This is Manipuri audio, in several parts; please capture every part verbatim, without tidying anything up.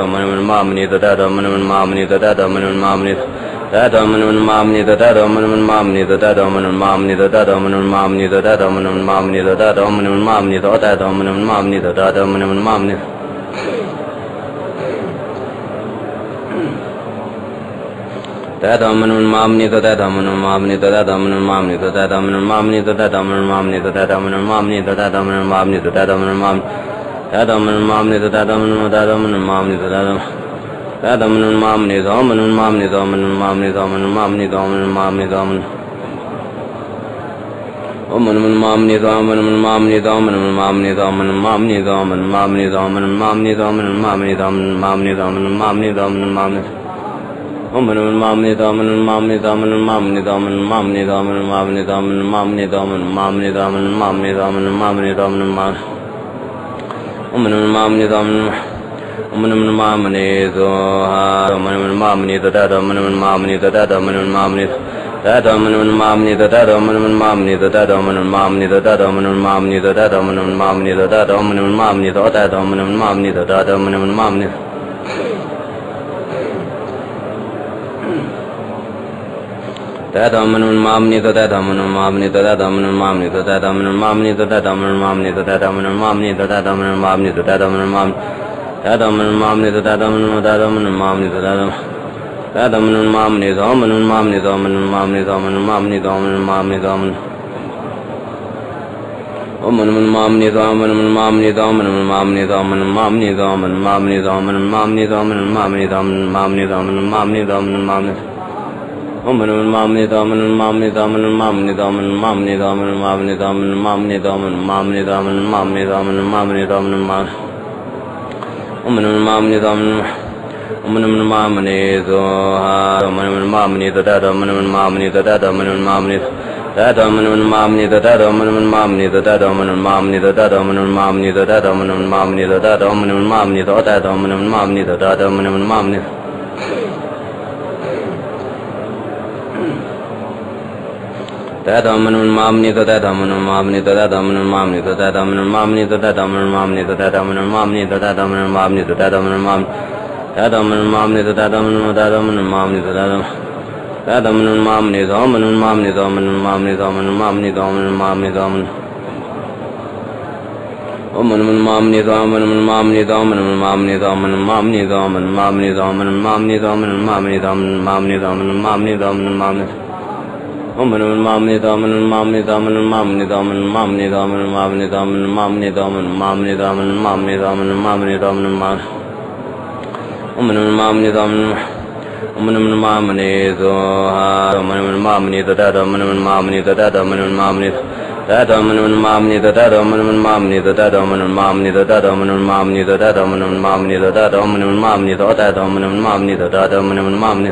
Manu manu mamani, tata do manu manu mamani, tata do manu manu mamani, tata do manu manu mamani, tata do manu manu mamani, tata do manu manu mamani, tata do manu manu mamani, tata do manu manu mamani, tata do manu manu mamani, tata do manu manu mamani. Tata manu mamani, tata manu mamani, tata manu mamani, tata manu mamani, tata manu mamani, tata manu mamani, tata manu mamani, tata manu mamani, tata manu mamani, tata manu, tata manu mamani, tata manu, tata manu mamani, tata manu mamani, tata manu mamani, tata manu mamani, tata manu mamani, tata manu. Om manu manu mamani, tata manu manu mamani, tata manu manu mamani, tata manu mamani, tata manu mamani, tata manu mamani, tata manu mamani, tata manu mamani, tata manu mamani. Om manu manu mamani, tata manu manu mamani, tata manu mamani, tata manu mamani, tata manu mamani, tata manu mamani, tata manu mamani, tata manu mamani, tata manu mamani. Om manu manu mamani, tata manu, om manu manu mamani, swaha. Om manu manu mamani, tata do manu manu mamani, tata do manu manu mamani, tata do manu manu mamani, tata do manu manu mamani, tata do manu manu mamani, tata do manu manu mamani, tata do manu manu mamani, tata do manu manu mamani, tata do manu manu mamani, tata do manu manu mamani. Tata manu mamani, tata manu mamani, tata manu mamani, tata manu mamani, tata manu mamani, tata manu mamani, tata manu mamani, tata manu mamani, tata manu mamani, tata manu, tata manu mamani, tata manu, tata manu mamani, tata manu mamani, tata manu mamani, tata manu mamani, tata manu mamani, tata manu. Om manu manu mamani, tata manu manu mamani, tata manu manu mamani, tata manu mamani, tata manu mamani, tata manu mamani, tata manu mamani, tata manu mamani, tata manu mamani. Om manu manu mamani, tata manu manu mamani, tata manu mamani, tata manu mamani, tata manu mamani, tata manu mamani, tata manu mamani, tata manu mamani, tata manu mamani, tata manu mamani. Om manu manu mamani, tata manu, om manu manu mamani, swaha. Om manu manu mamani, tata do manu manu mamani, tata do manu manu mamani, tata do manu manu mamani, tata do manu manu mamani, tata do manu manu mamani, tata do manu manu mamani, tata do manu manu mamani, tata do manu manu mamani, tata do manu manu mamani, tata do manu manu mamani. Tadamanu mamani, tadamanu mamani, tadamanu mamani, tadamanu mamani, tadamanu mamani, tadamanu mamani, tadamanu mamani, tadamanu mamani, tadamanu mamani, tadamanu, tadamanu mamani, tadamanu mamani, tadamanu mamani, tadamanu mamani, tadamanu mamani, tadamanu mamani, tadamanu. Om manu manu mamani, tadamanu mamani, tadamanu mamani, tadamanu mamani, tadamanu mamani, tadamanu mamani, tadamanu mamani, tadamanu mamani, tadamanu mamani. Om manu manu mamani, tadamanu mamani, tadamanu mamani, tadamanu mamani, tadamanu mamani, tadamanu mamani, tadamanu mamani, tadamanu mamani, tadamanu mamani, tadamanu mamani. Om manu manu mamani, tadamanu, om manu manu mamani, swaha. Om manu manu mamani, tadamanu manu mamani, tadamanu manu mamani, tadamanu manu mamani, tadamanu manu mamani, tadamanu manu mamani, tadamanu manu mamani, tadamanu manu mamani, tadamanu manu mamani, tadamanu manu mamani, tadamanu manu mamani.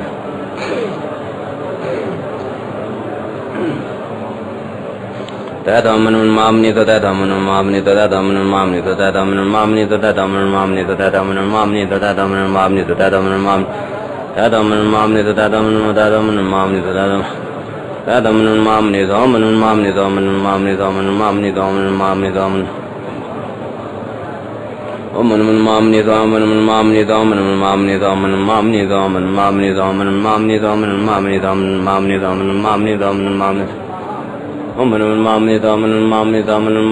Tadamanu mamani, tadamanu mamani, tadamanu mamani, tadamanu mamani, tadamanu mamani, tadamanu mamani, tadamanu mamani, tadamanu mamani, tadamanu mamani, tadamanu, tadamanu mamani, tadamanu, tadamanu mamani, tadamanu mamani, tadamanu mamani, tadamanu mamani, tadamanu mamani, tadamanu. Om manu manu mamani, tadamanu manu mamani, tadamanu manu mamani, tadamanu mamani, tadamanu mamani, tadamanu mamani, tadamanu mamani, tadamanu mamani, tadamanu mamani. Om manu manu mamani, tadamanu manu mamani, tadamanu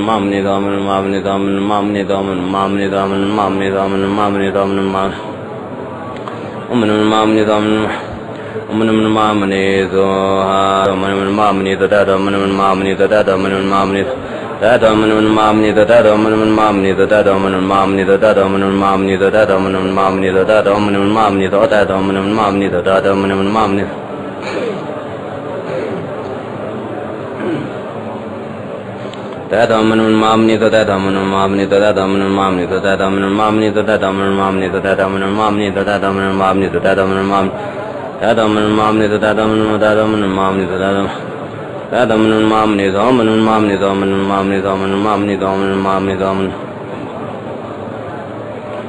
mamani, tadamanu mamani, tadamanu mamani, tadamanu mamani, tadamanu mamani, tadamanu mamani, tadamanu mamani. Om manu manu mamani, tadamanu, om manu manu mamani, swaha. Om manu manu mamani, tadamanu manu mamani, tadamanu manu mamani, tadamanu mamani, tadamanu mamani, tadamanu mamani, tadamanu mamani, tadamanu mamani, tadamanu mamani, tadamanu mamani, tadamanu mamani. Tadamanu mamani, tadamanu mamani, tadamanu mamani, tadamanu mamani, tadamanu mamani, tadamanu mamani, tadamanu mamani, tadamanu mamani, tadamanu mamani, tadamanu, tadamanu mamani, tadamanu, tadamanu mamani, tadamanu mamani, tadamanu mamani, tadamanu mamani, tadamanu mamani, tadamanu.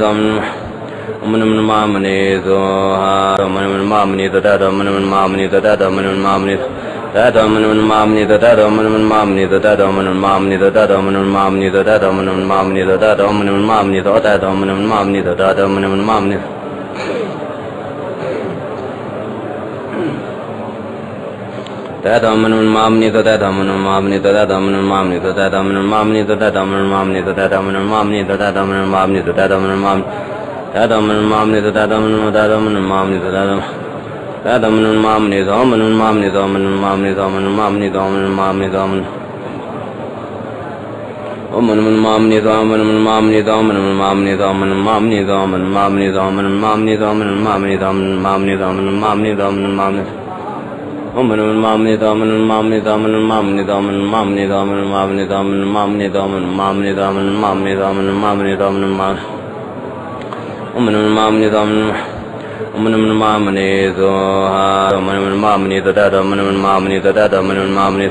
Swaha. Om Mano Mano Mahamuni Swaha. Om Mano Mano Mahamuni Swaha. Om Mano Mano Mahamuni Swaha. Om Mano Mano Mahamuni Swaha. Om Mano Mano Mahamuni Swaha. Om Mano Mano Mahamuni Swaha. Om Mano Mano Mahamuni Swaha. Om Mano Mano Mahamuni Swaha. Om Mano Mano Mahamuni Swaha. Om Mano Mano Mahamuni Swaha. Om Mano Mano Mahamuni Swaha. Om Mano Mano Mahamuni Swaha. Tato Manu Mamni Tato Manu Mamni Tato Manu Mamni Tato Manu Mamni Tato Manu Mamni Tato Manu Mamni Tato Manu Mamni Tato Manu Mamni Tato Manu Mamni Tato Manu Tato Manu Mamni Tato Tato Manu Mamni Tato Manu Mamni Tato Manu Mamni Tato Manu Mamni Tato Manu Mamni Tato Manu Om Manu Manu Mamni Tato Manu Manu Mamni Tato Manu Manu Mamni Tato Manu Mamni Tato Manu Mamni Tato Manu Mamni Tato Manu Mamni Tato Manu Mamni Tato Manu Mamni Om Manu Manu Mamni Tato Manu Manu Mamni Tato Manu Manu Mamni Tato Manu Manu Mamni Tato Manu Manu Mamni Tato Manu Manu Mamni Tato Manu Manu Mamni Tato Manu Manu Om Manu Manu Mamni Tato Manu Om Manu Manu Mamni Swaha. Om Manu Manu Mamni Tato Manu Manu Mamni Tato Manu Manu Mamni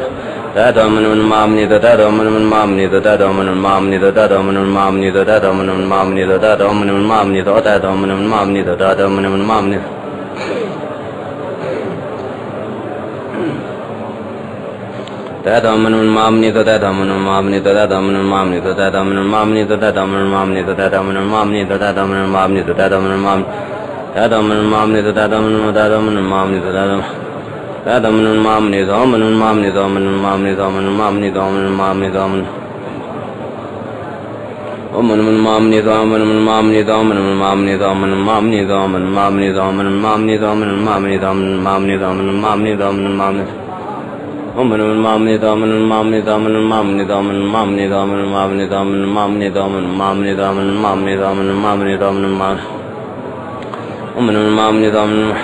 Tato Manu Manu Mamni Tato Manu Manu Mamni Tato Manu Manu Mamni Tato Manu Manu Mamni Tato Manu Manu Mamni Tato Manu Manu Mamni Tato Manu Manu Mamni Tato Manu Manu Mamni Tato Manu Mamni Tato Manu Mamni Tato Manu Mamni Tato Manu Mamni Tato Manu Mamni Tato Manu Mamni Tato Manu Mamni Tato Manu Mamni Tato Manu Mamni Tato Manu Tato Manu Mamni Tato Tato Manu Mamni Tato Manu Mamni Tato Manu Mamni Tato Manu Mamni Tato Manu Mamni Tato Manu Om Manu Manu Mamni Tato Manu Manu Mamni Tato Manu Manu Mamni Tato Manu Mamni Tato Manu Mamni Tato Manu Mamni Tato Manu Mamni Tato Manu Mamni Tato Manu Mamni Om Manu Manu Mamni Tato Manu Manu Mamni Tato Manu Manu Mamni Tato Manu Manu Mamni Tato Manu Manu Mamni Tato Manu Manu Mamni Tato Manu Mamni Tato Manu Manu Om Manu Manu Mamni Tato Manu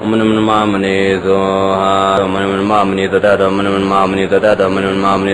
Om Manu Manu Mamni Swaha. Om Manu Manu Mamni Tato Manu Manu Mamni Tato Manu Manu Mamni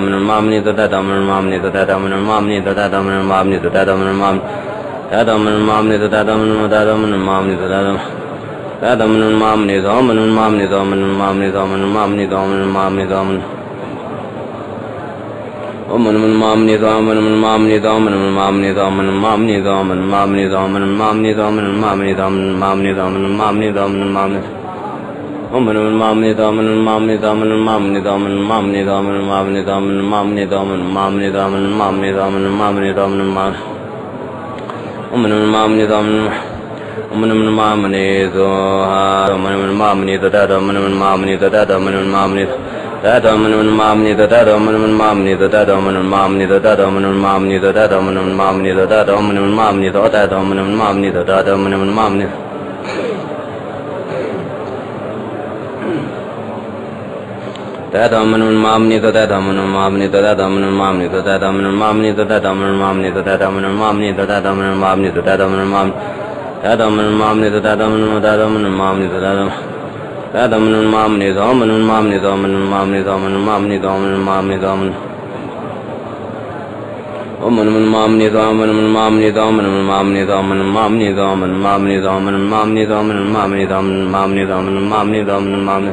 Tato manu mamani, so tato manu mamani, so tato manu mamani, so tato manu mamani, so tato manu mamani, tato manu mamani, so tato manu, tato manu mamani, so tato, tato manu mamani, so manu mamani, so manu mamani, so manu mamani, so manu mamani, so manu, om manu manu mamani, so manu manu mamani, so manu manu mamani, so manu mamani, so manu mamani, so manu mamani, so manu mamani, so manu mamani, so manu mamani, so manu mamani. Om manu manu mamani, so manu manu mamani, so manu manu mamani, so manu manu mamani, so manu manu mamani, so manu manu mamani, so manu manu mamani, so manu manu mamani, so manu manu mamani, so manu manu mamani, so manu manu mamani, so ha, so manu manu mamani, so tato manu manu mamani, so tato manu manu mamani, so tato manu manu mamani, so tato manu manu mamani, so tato manu manu mamani, so tato manu manu mamani, so tato manu manu mamani, so tato manu manu mamani, so tato manu manu mamani, so tato manu manu mamani. Tato manu manu mamani, so tato manu manu mamani, so tato manu manu mamani, so tato manu manu mamani, so tato manu manu mamani, so tato manu manu mamani, so tato manu manu mamani, tato manu manu mamani, so tato manu manu mamani, so tato Tadam manun mamani, so manun mamani, so manun mamani, so manun mamani, so manun mamani, so manun. Om manun mamani, so manun mamani, so manun mamani, so manun mamani, so manun mamani, so manun mamani, so manun mamani, so manun mamani, so manun mamani.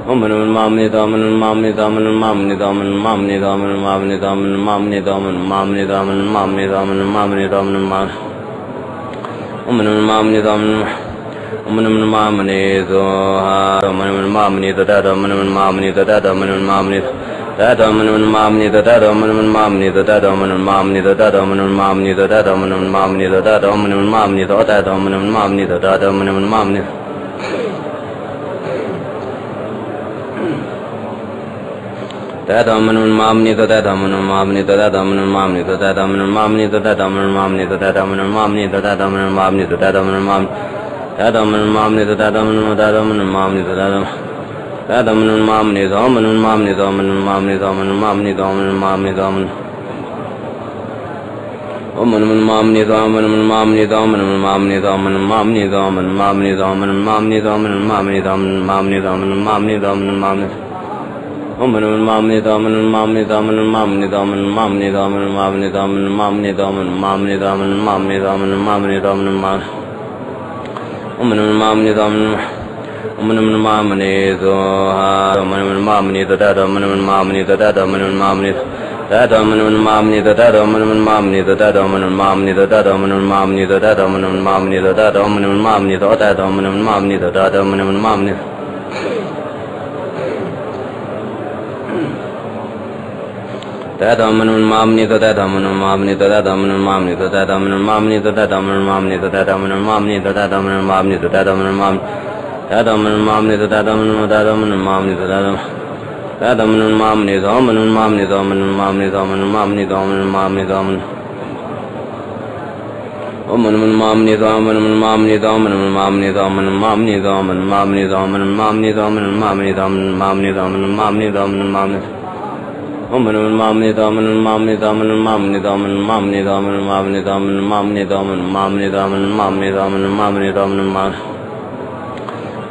Om manun mamani, so manun mamani, so manun mamani, so manun mamani, so manun mamani, so manun mamani, so manun mamani, so manun mamani, so manun mamani. Om manun mamani, so manun Om manun mamani, swaha. Om manun mamani, swaha. Om manun mamani, swaha. Om manun mamani, swaha. Om manun mamani, swaha. Om manun mamani, swaha. Om manun mamani, swaha. Om manun mamani, swaha. Om manun mamani, swaha. Om manun mamani, swaha. Om manun mamani, swaha. Om manun mamani, swaha. Om manun mamani. Tadam manun mamani, tadam manun mamani, tadam manun mamani, tadam manun mamani, tadam manun mamani, tadam manun mamani, tadam manun mamani, tadam manun mamani, tadam manun mamani, tadam manun, tadam manun mamani, tadam, tadam manun mamani, so manun mamani, so manun mamani, so manun mamani, so manun. Om manun mamani, so manun mamani, so manun mamani, so manun mamani, so manun mamani, so manun mamani, so manun mamani, so manun mamani, so manun mamani. Om manun mamani, so manun mamani, so manun mamani, so manun mamani, so manun mamani, so manun mamani, so manun mamani, so manun mamani, so manun mamani, so manun mamani. Om manun mamani, so manun, om manun mamani, swaha. Om manun mamani, swaha. Om manun mamani, swaha. Om manun mamani, swaha. Om manun mamani, swaha. Om manun mamani, swaha. Om manun mamani, swaha. Om manun mamani, swaha. Om manun mamani, swaha. Om manun mamani, swaha. Om manun mamani, swaha. Om manun mamani, swaha. Om manun mamani. Tadam manun mamani, tadam manun mamani, tadam manun mamani, tadam manun mamani, tadam manun mamani, tadam manun mamani, tadam manun mamani, tadam manun mamani, tadam manun mamani, tadam manun, tadam manun mamani, tadam, tadam manun mamani, so manun mamani, so manun mamani, so manun mamani, so manun mamani, so manun. Om manun mamani, so manun mamani, so manun mamani, so manun mamani, so manun mamani, so manun mamani, so manun mamani, so manun mamani, so manun mamani, so manun mamani. Om manun mamani, so manun mamani, so manun mamani, so manun mamani, so manun mamani, so manun mamani, so manun mamani, so manun mamani, so manun mamani.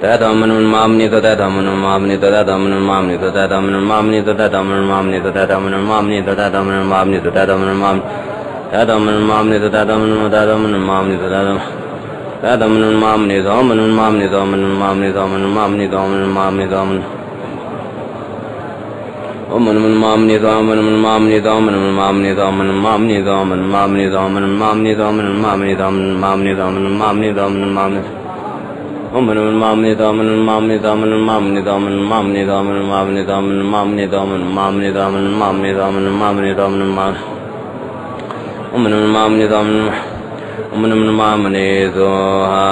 Tadamanu mamni, tadamanu mamni, tadamanu mamni, tadamanu mamni, tadamanu mamni, tadamanu mamni, tadamanu mamni, tadamanu mamni, tadamanu mamni, tadamanu, tadamanu mamni, tadamanu, tadamanu mamni, tadamanu mamni, tadamanu mamni, tadamanu mamni, tadamanu mamni, tadamanu. Om manu manu mamni, tadamanu mamni, tadamanu mamni, tadamanu mamni, tadamanu mamni, tadamanu mamni, tadamanu mamni, tadamanu mamni, tadamanu mamni. Om manu manu mamni, tadamanu mamni, tadamanu mamni, tadamanu mamni, tadamanu mamni, tadamanu mamni, tadamanu mamni, tadamanu mamni, tadamanu mamni, tadamanu mamni. Om manu manu mamni, tadamanu, om manu manu mamni, swaha.